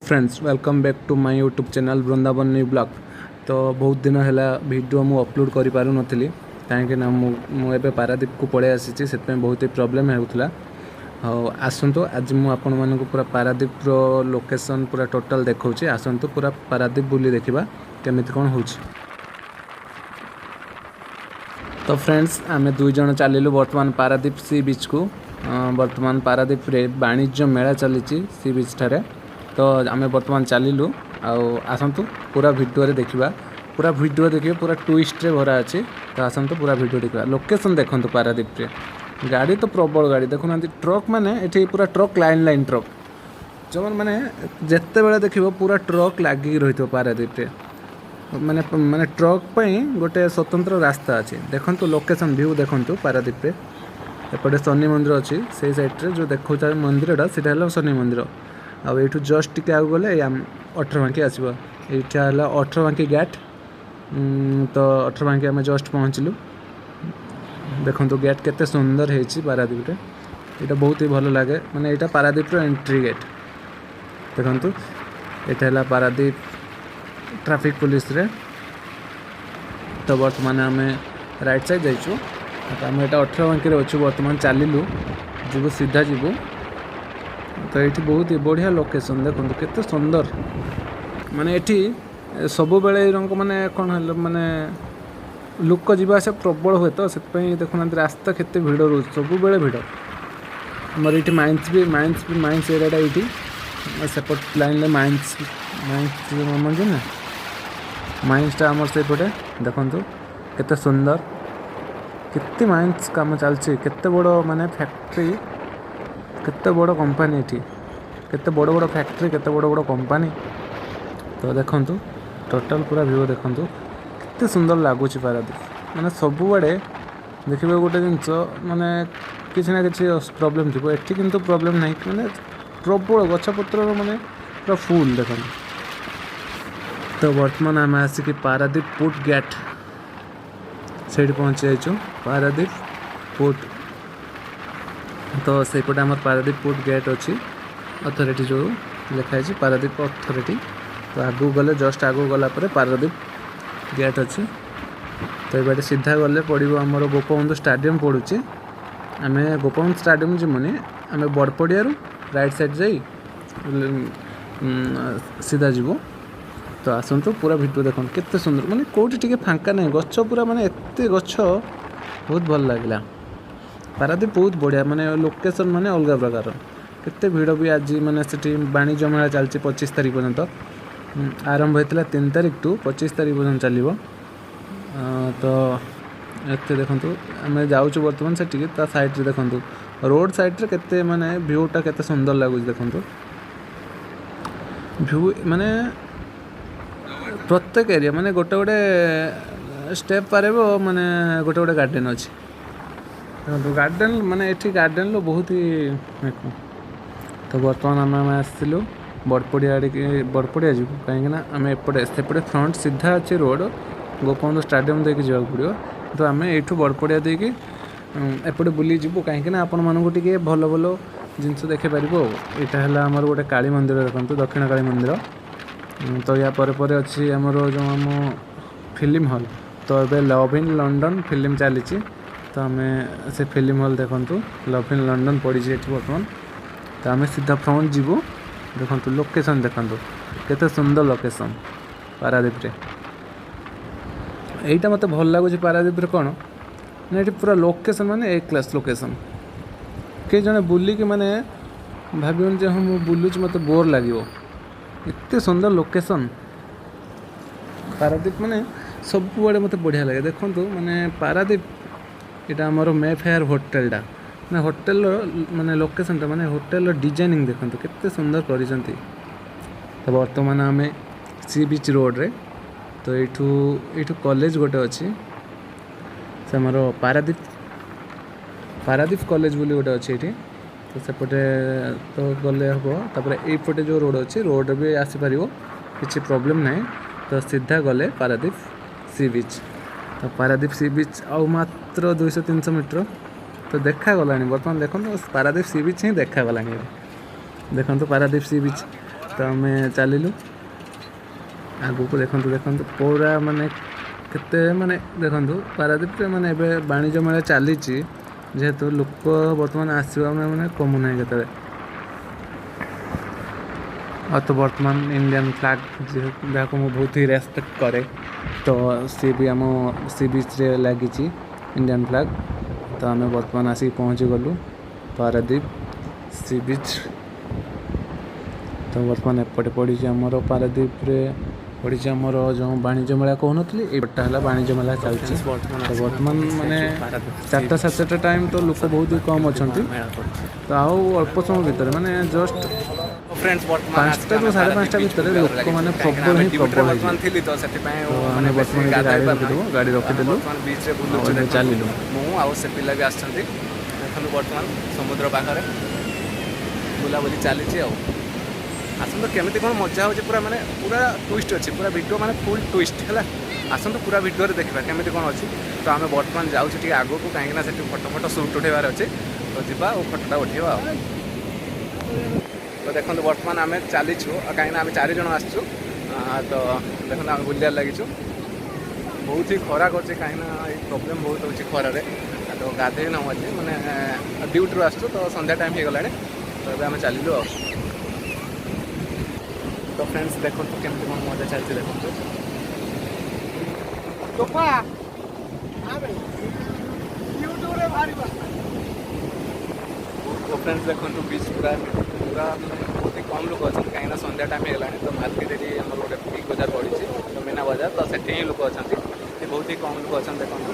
Friends, welcome back to my YouTube channel Vrindavan new vlog. ତ ବହୁତ ଦିନ ହେଲା ଭିଡ଼ିଓ ମୁଁ ଅପଲୋଡ଼ କରିପାରୁନଥିଲି, କାହିଁକିନା ମୁଁ ଏବେ ପାରାଦ୍ୱୀପକୁ ପଳେଇ ଆସିଛି। ସେଥିପାଇଁ ବହୁତ ହି ପ୍ରୋବ୍ଲେମ୍ ହେଉଥିଲା। ହଉ, ଆସନ୍ତୁ, ଆଜି ମୁଁ ଆପଣମାନଙ୍କୁ ପୁରା ପାରାଦ୍ୱୀପର ଲୋକେସନ୍ ପୁରା ଟୋଟାଲ୍ ଦେଖାଉଛି। ଆସନ୍ତୁ, ପୁରା ପାରାଦ୍ୱୀପ ବୁଲି ଦେଖିବା କେମିତି କ'ଣ ହେଉଛି। ତ ଫ୍ରେଣ୍ଡସ୍, ଆମେ ଦୁଇ ଜଣ ଚାଲିଲୁ ବର୍ତ୍ତମାନ ପାରାଦ୍ୱୀପ ସି ବିଚ୍କୁ। ବର୍ତ୍ତମାନ ପାରାଦ୍ୱୀପରେ ବାଣିଜ୍ୟ ମେଳା ଚାଲିଛି ସି ବିଚ୍ ଠାରେ। ତ ଆମେ ବର୍ତ୍ତମାନ ଚାଲିଲୁ ଆଉ ଆସନ୍ତୁ, ପୁରା ଭିଡ଼ିଓରେ ଦେଖିବା। ପୁରା ଭିଡ଼ିଓ ଦେଖିବେ, ପୁରା ଟୁଇଷ୍ଟରେ ଭରା ଅଛି। ତ ଆସନ୍ତୁ, ପୁରା ଭିଡ଼ିଓ ଦେଖିବା। ଲୋକେସନ୍ ଦେଖନ୍ତୁ, ପାରାଦ୍ୱୀପରେ ଗାଡ଼ି ତ ପ୍ରବଳ ଗାଡ଼ି ଦେଖୁନାହାନ୍ତି। ଟ୍ରକ୍ ମାନେ ଏଠି ପୁରା ଟ୍ରକ୍ ଲାଇନ୍ ଲାଇନ୍ ଟ୍ରକ୍। ଯେଉଁମାନେ ମାନେ ଯେତେବେଳେ ଦେଖିବ ପୁରା ଟ୍ରକ୍ ଲାଗିକି ରହିଥିବ ପାରାଦ୍ୱୀପରେ। ମାନେ ଟ୍ରକ୍ ପାଇଁ ଗୋଟେ ସ୍ୱତନ୍ତ୍ର ରାସ୍ତା ଅଛି। ଦେଖନ୍ତୁ, ଲୋକେସନ୍ ଭ୍ୟୁ ଦେଖନ୍ତୁ। ପାରାଦ୍ୱୀପରେ ଏପଟେ ଶନି ମନ୍ଦିର ଅଛି। ସେଇ ସାଇଡ଼୍ରେ ଯେଉଁ ଦେଖାଉଛି ମନ୍ଦିରଟା, ସେଇଟା ହେଲା ଶନି ମନ୍ଦିର। ଆଉ ଏଇଠୁ ଜଷ୍ଟ ଟିକେ ଆଗକୁ ଗଲେ ଏଇ ଅଠରବାଙ୍କି ଆସିବ। ଏଇଟା ହେଲା ଅଠରବାଙ୍କି ଗେଟ୍। ତ ଅଠରବାଙ୍କି ଆମେ ଜଷ୍ଟ ପହଞ୍ଚିଲୁ। ଦେଖନ୍ତୁ, ଗେଟ୍ କେତେ ସୁନ୍ଦର ହେଇଛି ପାରାଦ୍ୱୀପରେ। ଏଇଟା ବହୁତ ହି ଭଲ ଲାଗେ। ମାନେ ଏଇଟା ପାରାଦ୍ୱୀପର ଏଣ୍ଟ୍ରି ଗେଟ୍। ଦେଖନ୍ତୁ, ଏଇଟା ହେଲା ପାରାଦ୍ୱୀପ ଟ୍ରାଫିକ୍ ପୋଲିସରେ। ତ ବର୍ତ୍ତମାନ ଆମେ ରାଇଟ୍ ସାଇଡ଼୍ ଯାଇଛୁ। ତ ଆମେ ଏଇଟା ଅଠରବାଙ୍କିରେ ଅଛୁ ବର୍ତ୍ତମାନ। ଚାଲିଲୁ, ଯିବୁ, ସିଧା ଯିବୁ। ତ ଏଇଠି ବହୁତ ହି ବଢ଼ିଆ ଲୋକେସନ୍। ଦେଖନ୍ତୁ କେତେ ସୁନ୍ଦର। ମାନେ ଏଠି ସବୁବେଳେ ଏଇ ରଙ୍ଗ ମାନେ କ'ଣ ହେଲା, ମାନେ ଲୋକ ଯିବା ଆସିବା ପ୍ରବଳ ହୁଏ। ତ ସେଥିପାଇଁ ଦେଖୁନାହାନ୍ତି, ରାସ୍ତା କେତେ ଭିଡ଼ ରହୁଛି, ସବୁବେଳେ ଭିଡ଼। ଆମର ଏଇଠି ମାଇନ୍ସ ବି, ମାଇନ୍ସ ବି, ମାଇନ୍ସ ଏରିଆଟା ଏଇଠି। ସେପଟ ଲାଇନ୍ରେ ମାଇନ୍ସ, ମାଇନ୍ସ ମଞ୍ଜି ନା ମାଇନ୍ସଟା ଆମର ସେଇପଟେ। ଦେଖନ୍ତୁ କେତେ ସୁନ୍ଦର, କେତେ ମାଇନ୍ସ କାମ ଚାଲିଛି, କେତେ ବଡ଼ ମାନେ ଫ୍ୟାକ୍ଟ୍ରି, କେତେ ବଡ଼ କମ୍ପାନୀ ଏଠି, କେତେ ବଡ଼ ବଡ଼ ଫ୍ୟାକ୍ଟ୍ରି, କେତେ ବଡ଼ ବଡ଼ କମ୍ପାନୀ। ତ ଦେଖନ୍ତୁ, ଟୋଟାଲ୍ ପୁରା ଭ୍ୟୁ ଦେଖନ୍ତୁ, କେତେ ସୁନ୍ଦର ଲାଗୁଛି ପାରାଦ୍ୱୀପ। ମାନେ ସବୁଆଡ଼େ ଦେଖିବେ ଗୋଟେ ଜିନିଷ, ମାନେ କିଛି ନା କିଛି ପ୍ରୋବ୍ଲେମ୍ ଥିବ। ଏଠି କିନ୍ତୁ ପ୍ରୋବ୍ଲେମ୍ ନାହିଁ। ମାନେ ପ୍ରବଳ ଗଛପତ୍ରର ମାନେ ପୁରା ଫୁଲ୍। ଦେଖନ୍ତୁ। ତ ବର୍ତ୍ତମାନ ଆମେ ଆସିକି ପାରାଦ୍ୱୀପ ପୋର୍ଟ ଗେଟ୍ ସେଇଠି ପହଞ୍ଚି ଯାଇଛୁ। ପାରାଦ୍ୱୀପ ପୋର୍ଟ, ତ ସେଇପଟେ ଆମର ପାରାଦ୍ୱୀପ ପୋର୍ଟ ଗେଟ୍ ଅଛି। ଅଥରିଟି ଯେଉଁ ଲେଖା ହେଇଛି, ପାରାଦ୍ୱୀପ ଅଥରିଟି। ତ ଆଗକୁ ଗଲେ, ଜଷ୍ଟ ଆଗକୁ ଗଲା ପରେ ପାରାଦ୍ୱୀପ ଗେଟ୍ ଅଛି। ତ ଏ ବାଟେ ସିଧା ଗଲେ ପଡ଼ିବ ଆମର ଗୋପବନ୍ଧୁ ଷ୍ଟାଡ଼ିୟମ୍ ପଡ଼ୁଛି। ଆମେ ଗୋପବନ୍ଧୁ ଷ୍ଟାଡ଼ିୟମ୍ ଯିବୁନି, ଆମେ ବଡ଼ପଡ଼ିଆରୁ ରାଇଟ୍ ସାଇଡ଼୍ ଯାଇ ସିଧା ଯିବୁ। ତ ଆସନ୍ତୁ, ପୁରା ଭିଡ଼ିଓ ଦେଖନ୍ତୁ, କେତେ ସୁନ୍ଦର। ମାନେ କେଉଁଠି ଟିକେ ଫାଙ୍କା ନାହିଁ, ଗଛ ପୁରା ମାନେ ଏତେ ଗଛ, ବହୁତ ଭଲ ଲାଗିଲା। ପାରାଦ୍ୱୀପ ବହୁତ ବଢ଼ିଆ, ମାନେ ଲୋକେସନ୍ ମାନେ ଅଲଗା ପ୍ରକାର। କେତେ ଭିଡ଼ ବି ଆଜି। ମାନେ ସେଠି ବାଣିଜ୍ୟ ମେଳା ଚାଲିଛି 25 ତାରିଖ ପର୍ଯ୍ୟନ୍ତ। ଆରମ୍ଭ ହେଇଥିଲା 3 ତାରିଖଠୁ, 25 ତାରିଖ ପର୍ଯ୍ୟନ୍ତ ଚାଲିବ। ତ ଏତେ ଦେଖନ୍ତୁ, ଆମେ ଯାଉଛୁ ବର୍ତ୍ତମାନ ସେଠିକି। ତା ସାଇଡ଼୍ରେ ଦେଖନ୍ତୁ, ରୋଡ଼ ସାଇଡ଼୍ରେ କେତେ ମାନେ ଭ୍ୟୁଟା କେତେ ସୁନ୍ଦର ଲାଗୁଛି। ଦେଖନ୍ତୁ ଭ୍ୟୁ, ମାନେ ପ୍ରତ୍ୟେକ ଏରିଆ ମାନେ ଗୋଟେ ଗୋଟେ ଷ୍ଟେପ୍ ପାରିବ, ମାନେ ଗୋଟେ ଗୋଟେ ଗାର୍ଡ଼େନ୍ ଅଛି। ଦେଖନ୍ତୁ ଗାର୍ଡ଼େନ୍, ମାନେ ଏଠି ଗାର୍ଡ଼େନ୍ର ବହୁତ ହି। ତ ବର୍ତ୍ତମାନ ଆମେ ଆସିଥିଲୁ ବଡ଼ପଡ଼ିଆ ଆଡ଼ିକି। ବଡ଼ପଡ଼ିଆ ଯିବୁ, କାହିଁକିନା ଆମେ ଏପଟେ ସେପଟେ ଫ୍ରଣ୍ଟ ସିଧା ଅଛି ରୋଡ଼, ଗୋପବନ୍ଧୁ ଷ୍ଟାଡ଼ିୟମ୍ ଦେଇକି ଯିବାକୁ ପଡ଼ିବ। ତ ଆମେ ଏଇଠୁ ବଡ଼ପଡ଼ିଆ ଦେଇକି ଏପଟେ ବୁଲି ଯିବୁ, କାହିଁକିନା ଆପଣମାନଙ୍କୁ ଟିକେ ଭଲ ଭଲ ଜିନିଷ ଦେଖାଇ ପାରିବୁ। ଆଉ ଏଇଟା ହେଲା ଆମର ଗୋଟେ କାଳୀ ମନ୍ଦିର। ଦେଖନ୍ତୁ, ଦକ୍ଷିଣ କାଳୀ ମନ୍ଦିର। ତ ୟା ପରେ ପରେ ଅଛି ଆମର ଯେଉଁ ଆମ ଫିଲ୍ମ ହଲ୍। ତ ଏବେ ଲଭ୍ ଇନ୍ ଲଣ୍ଡନ ଫିଲ୍ମ ଚାଲିଛି। ତ ଆମେ ସେ ଫିଲ୍ମ ହଲ୍, ଦେଖନ୍ତୁ, ଲଭ୍ ଇନ୍ ଲଣ୍ଡନ ପଡ଼ିଛି ଏଠି ବର୍ତ୍ତମାନ। ତ ଆମେ ସିଧା ଫ୍ରଣ୍ଟ ଯିବୁ। ଦେଖନ୍ତୁ, ଲୋକେସନ୍ ଦେଖନ୍ତୁ, କେତେ ସୁନ୍ଦର ଲୋକେସନ୍ ପାରାଦ୍ୱୀପରେ। ଏଇଟା ମୋତେ ଭଲ ଲାଗୁଛି ପାରାଦ୍ୱୀପରେ କ'ଣ ନା ଏଠି ପୁରା ଲୋକେସନ୍ ମାନେ ଏ କ୍ଲାସ୍ ଲୋକେସନ୍। କେହି ଜଣେ ବୁଲିକି ମାନେ ଭାବିବନି ଯେ ହଁ, ମୁଁ ବୁଲୁଛି, ମୋତେ ବୋର୍ ଲାଗିବ। ଏତେ ସୁନ୍ଦର ଲୋକେସନ୍ ପାରାଦ୍ୱୀପ। ମାନେ ସବୁଆଡ଼େ ମୋତେ ବଢ଼ିଆ ଲାଗେ। ଦେଖନ୍ତୁ, ମାନେ ପାରାଦ୍ୱୀପ, ଏଇଟା ଆମର ମେ ଫେୟାର ହୋଟେଲଟା। ମାନେ ହୋଟେଲର ମାନେ ଲୋକେସନ୍ଟା, ମାନେ ହୋଟେଲର ଡିଜାଇନିଂ ଦେଖନ୍ତୁ କେତେ ସୁନ୍ଦର କରିଛନ୍ତି। ତ ବର୍ତ୍ତମାନ ଆମେ ସି ବିଚ୍ ରୋଡ଼ରେ। ତ ଏଇଠୁ କଲେଜ ଗୋଟେ ଅଛି, ସେ ଆମର ପାରାଦ୍ୱୀପ କଲେଜ ବୋଲି ଗୋଟେ ଅଛି ଏଇଠି। ତ ସେପଟେ ତ ଗଲେ ହେବ। ତାପରେ ଏଇପଟେ ଯେଉଁ ରୋଡ଼ ଅଛି, ରୋଡ଼ରେ ବି ଆସିପାରିବ, କିଛି ପ୍ରୋବ୍ଲେମ୍ ନାହିଁ। ତ ସିଧା ଗଲେ ପାରାଦ୍ୱୀପ ସି ବିଚ୍। ତ ପାରାଦ୍ୱୀପ ସି ବିଚ୍ ଆଉ ମାତ୍ର 200-300 ମିଟର। ତ ଦେଖାଗଲାଣି ବର୍ତ୍ତମାନ। ଦେଖନ୍ତୁ, ପାରାଦ୍ୱୀପ ସି ବିଚ୍ ହିଁ ଦେଖାଗଲାଣି ଏବେ। ଦେଖନ୍ତୁ ପାରାଦ୍ୱୀପ ସି ବିଚ୍। ତ ଆମେ ଚାଲିଲୁ ଆଗକୁ। ଦେଖନ୍ତୁ ଦେଖନ୍ତୁ, ପୁରା ମାନେ କେତେ ମାନେ ଦେଖନ୍ତୁ, ପାରାଦ୍ୱୀପରେ ମାନେ ଏବେ ବାଣିଜ୍ୟ ମେଳା ଚାଲିଛି ଯେହେତୁ ଲୋକ ବର୍ତ୍ତମାନ ଆସିବା ମାନେ କମୁନାହିଁ କେତେବେଳେ। ଆଉ ତ ବର୍ତ୍ତମାନ ଇଣ୍ଡିଆନ୍ ଫ୍ଲାଗ୍, ଯାହାକୁ ମୁଁ ବହୁତ ହି ରେସପେକ୍ଟ କରେ, ତ ସିଏ ବି ଆମ ସି ବିଚ୍ରେ ଲାଗିଛି ଇଣ୍ଡିଆନ୍ ଫ୍ଲାଗ୍। ତ ଆମେ ବର୍ତ୍ତମାନ ଆସିକି ପହଞ୍ଚିଗଲୁ ପାରାଦ୍ୱୀପ ସି ବିଚ୍। ତ ବର୍ତ୍ତମାନ ଏପଟେ ପଡ଼ିଛି ଆମର, ପାରାଦ୍ୱୀପରେ ପଡ଼ିଛି ଆମର ଯେଉଁ ବାଣିଜ୍ୟ ମେଳା କହୁନଥିଲି, ଏଇପଟଟା ହେଲା ବାଣିଜ୍ୟ ମେଳା ଚାଲିଛି। ବର୍ତ୍ତମାନ ତ ବର୍ତ୍ତମାନ ମାନେ 4ଟା 4:30 ଟାଇମ୍, ତ ଲୋକ ବହୁତ ହି କମ୍ ଅଛନ୍ତି। ତ ଆଉ ଅଳ୍ପ ସମୟ ଭିତରେ, ମାନେ ଜଷ୍ଟ ଫ୍ରେଣ୍ଡସ୍, ବର୍ତ୍ତମାନ 5ଟାରୁ 5:30 ଭିତରେ ଲୋକମାନେ ପ୍ରବଳ ହିଁ ପ୍ରବଳ ବର୍ତ୍ତମାନ ହେଇଯିବେ। ଥିଲି, ତ ସେଥିପାଇଁ ତ ମାନେ ଆମେ ବେଶୀ ବର୍ତ୍ତମାନ ଏଠି ଗାଧୋଇ ଗାଡ଼ି ପାରୁନାହିଁ। ରଖିଦେବୁ, ଗାଡ଼ି ଆମେ ରଖିଦେଲୁ ବର୍ତ୍ତମାନ ବିଚ୍ରେ ଆଉ ବୁଲୁଛୁ। ଏବେ ଦେଖନ୍ତୁ, ଚାଲିଲୁ। ମୁଁ ଆଉ ସେ ପିଲା ବି ଆସିଛନ୍ତି। ଦେଖନ୍ତୁ, ବର୍ତ୍ତମାନ ସମୁଦ୍ର ପାଖରେ ବୁଲାବୁଲି ଚାଲିଛି। ଆଉ ଆସନ୍ତୁ, କେମିତି କ'ଣ ମଜା ହେଉଛି, ପୁରା ମାନେ ପୁରା ଟୁଇଷ୍ଟ ଅଛି ପୁରା ଭିଡ଼ିଓ, ମାନେ ଫୁଲ୍ ଟୁଇଷ୍ଟ ହେଲା। ଆସନ୍ତୁ, ପୁରା ଭିଡ଼ିଓରେ ଦେଖିବା କେମିତି କ'ଣ ଅଛି। ତ ଆମେ ବର୍ତ୍ତମାନ ଯାଉଛୁ ଟିକେ ଆଗକୁ, କାହିଁକିନା ସେଠି ଫଟୋ ଫଟୋ ସୁଟ୍ ଉଠେଇବାର ଅଛି। ତ ଯିବା ଆଉ ଫଟୋଟା ଉଠେଇବା। ଆଉ ତ ଦେଖନ୍ତୁ, ବର୍ତ୍ତମାନ ଆମେ ଚାଲିଛୁ, ଆଉ କାହିଁକିନା ଆମେ ଚାରି ଜଣ ଆସିଛୁ। ତ ଦେଖନ୍ତୁ, ଆମେ ବୁଲିବାରେ ଲାଗିଛୁ। ବହୁତ ହି ଖରା କରୁଛି, କାହିଁକିନା ଏଇ ପ୍ରୋବ୍ଲେମ୍ ବହୁତ ହେଉଛି ଖରାରେ। ତ ଗାଧେଇ ନାହୁଁ ଆଜି, ମାନେ ଡ୍ୟୁଟିରୁ ଆସିଛୁ, ତ ସନ୍ଧ୍ୟା ଟାଇମ୍ ହେଇଗଲାଣି। ତ ଏବେ ଆମେ ଚାଲିଲୁ। ଆଉ ତ ଫ୍ରେଣ୍ଡସ୍, ଦେଖନ୍ତୁ କେମିତି କ'ଣ ମଜା ଚାଲିଛି, ଦେଖନ୍ତୁ। ଟୋପା ୟୁଟ୍ୟୁବରେ ବାହାରିବ। ତ ଫ୍ରେଣ୍ଡସ୍, ଦେଖନ୍ତୁ, ବିଚ୍ ପୁରା ପୁରା ମାନେ ବହୁତ ହି କମ୍ ଲୋକ ଅଛନ୍ତି, କାହିଁକିନା ସନ୍ଧ୍ୟା ଟାଇମ୍ ହେଇଗଲାଣି। ତ ମାର୍କେଟ ଏଠି ଆମର ଗୋଟେ ବିଗ୍ ବଜାର ପଡ଼ିଛି, ତ ମୀନା ବଜାର, ତ ସେଠି ହିଁ ଲୋକ ଅଛନ୍ତି। ଏଠି ବହୁତ ହି କମ୍ ଲୋକ ଅଛନ୍ତି, ଦେଖନ୍ତୁ।